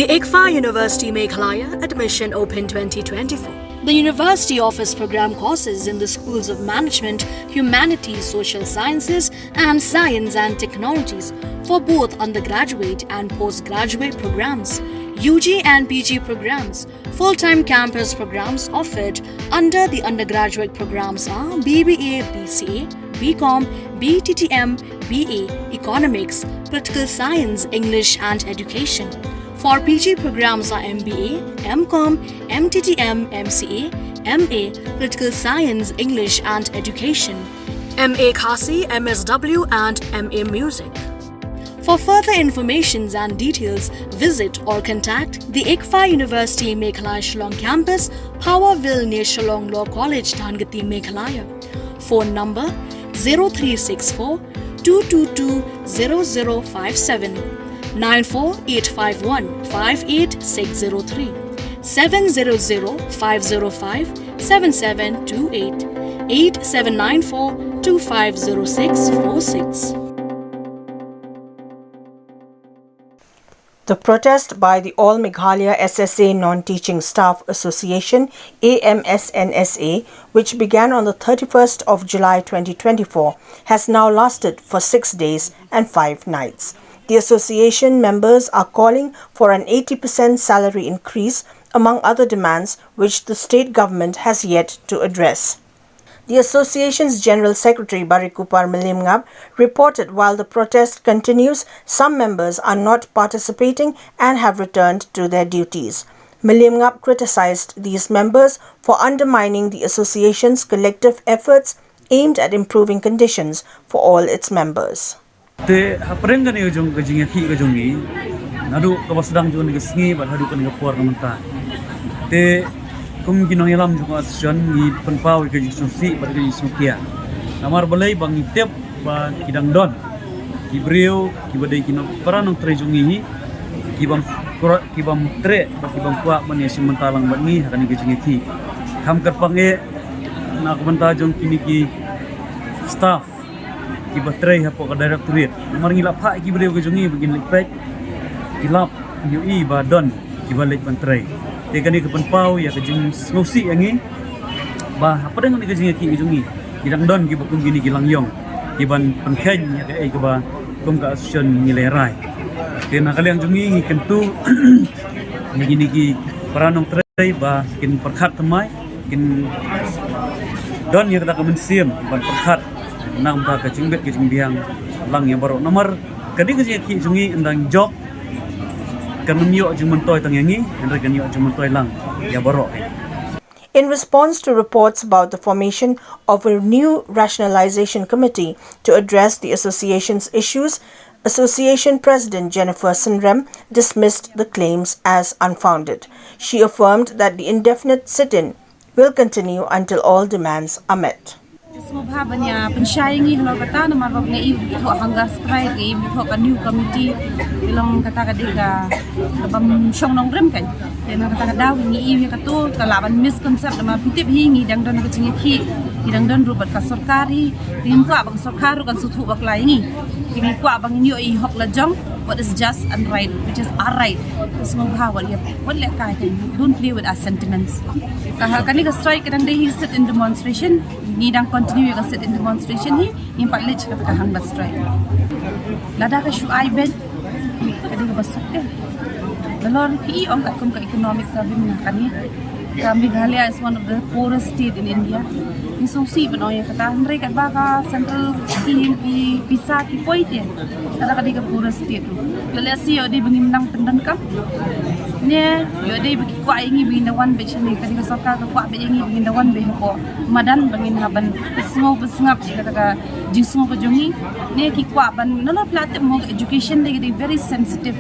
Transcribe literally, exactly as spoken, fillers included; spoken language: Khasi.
ICFAI University Meghalaya, admission open twenty twenty-four. The university offers program courses in the schools of management, humanities, social sciences, and science and technologies for both undergraduate and postgraduate programs, U G and P G programs. Full-time campus programs offered under the undergraduate programs are B B A, B C A, B Com, B T T M, B A, Economics, Political Science, English and Education. For P G programs are M B A, M Com, M T T M, M C A, M A, Political Science, English and Education, M A Khasi, M S W and M A Music. For further informations and details, visit or contact the ICFAI University Meghalaya Shillong campus, Powerville near Shillong Law College, Dhangati, Meghalaya. Phone number zero three six four two two two zero zero five seven, nine four eight five one five eight six zero three, seven zero zero five zero five seven seven two eight, eight seven nine four two five zero six four six. The protest by the All Meghalaya S S A Non-Teaching Staff Association, A M S N S A, which began on the thirty-first of July twenty twenty-four, has now lasted for six days and five nights. The association members are calling for an eighty percent salary increase, among other demands, which the state government has yet to address. The association's General Secretary Barikupar Mylliem Ngap reported while the protest continues, some members are not participating and have returned to their duties. Mylliem Ngap criticized these members for undermining the association's collective efforts aimed at improving conditions for all its members. Te hapdeng kane ka jong ka jingïakhih ka jong ngi, naduh kaba sdang jong kane ka sngi bad haduh kane ka por ka mynta. Te kum ki nongïalam jong ka association ngi pynpaw ïa ka jingsngewsih bad ka jingsngewkhia. Namar balei ba ngi tip ba ki dang don ki briew kiba dei ki nong para nongtrei jong ngi hi, ki bym kra-, ki bym treh bad ki bym kwah ban ïashim bynta lang bad ngi ha kane ka jingïakhih. Kham kyrpang eh na ka bynta jong kine ki staff kiba trei hapoh ka directorate. Namar ngi la phah ïa ki briew ki jong ngi ba kin leit peit, ki lap, ki ïohi ba don kiba leit ban trei. Te kane ka pynpaw ïa ka jingsngewsih ïa ngi ba hapdeng kane ka jingïakhih ka jong ngi, ki dang don kiba kum kine ki langïong kiban pynkheiñ ïa kaei kaba kum ka association ngi lehraiñ. Te na ka liang jong ngi ngi kyntu ïa kine ki para nongtrei ba kin pyrkhat thymmai, kin don ïa kata ka mynsiem ban pyrkhat na ka bynta ka jingbit ka jingbiang lang ïa baroh. Namar ka dei ka jingïakhih jong ngi, ynda ngi jop kan ym ïoh jingmyntoi tang ïa ngi, hynrei kan ïoh jingmyntoi lang ïa baroh. In response to reports about the formation of a new rationalization committee to address the association's issues, Association President Jennifer Synrem dismissed the claims as unfounded. She affirmed that the indefinite sit-in will continue until all demands are met. Sngewbha ban ïa pynshai ïa ngi halor kata, namar ba ngi ïoh thoh hunger strike, ngi ïoh thoh ka new committee, long kata ka dei ka, ka bym shong nongrim kan. Te na kata ka daw ngi ïoh ïa kato ka lah ban misconcept, namar phi tip hi ngi dang don ka jingïakhih, ngi dang don ruh bad ka sorkar hi, ngim kwah ba ka sorkar ruh kan sngewthuh bakla ïa ngi. Ngi kwah ba ngin ïoh ïa i hok la jong, what is just and right, which is our right. Sngewbha wat ïa, wat leh kai, don't play with our sentiments. Ka ha kane ka strike ka dang dei hi sit-in demonstration, ngi dang continue ïa ka sit-in demonstration hi, ngim pat leit sha kata ka hunger strike. Lada ka shu ai beit, ka dei kaba suk te. Nalor ki ong katkum ka economic survey mynta kane, ka Meghalaya is one of the poorest state in India. Ngi sngewsih ban ong ïa kata, hynrei katba ka central scheme ki pisa ki poi te, kata ka dei ka poorest state ruh. Ïoh lehse ïoh dei ba ngim nang pyndonkam, ne ïoh dei ba ki kwah ïa ngi ba ngin da wan beit shane, ka dei ka sorkar ka kwah beit ïa ngi ba ngin da wan beit hapoh madan ba ngin hap ban pynsngew pynsngap ïa kata ka jingsngew ka jong ngi. Ne ki kwah ban, nalor phi la tip mo, education dei ka dei very sensitive.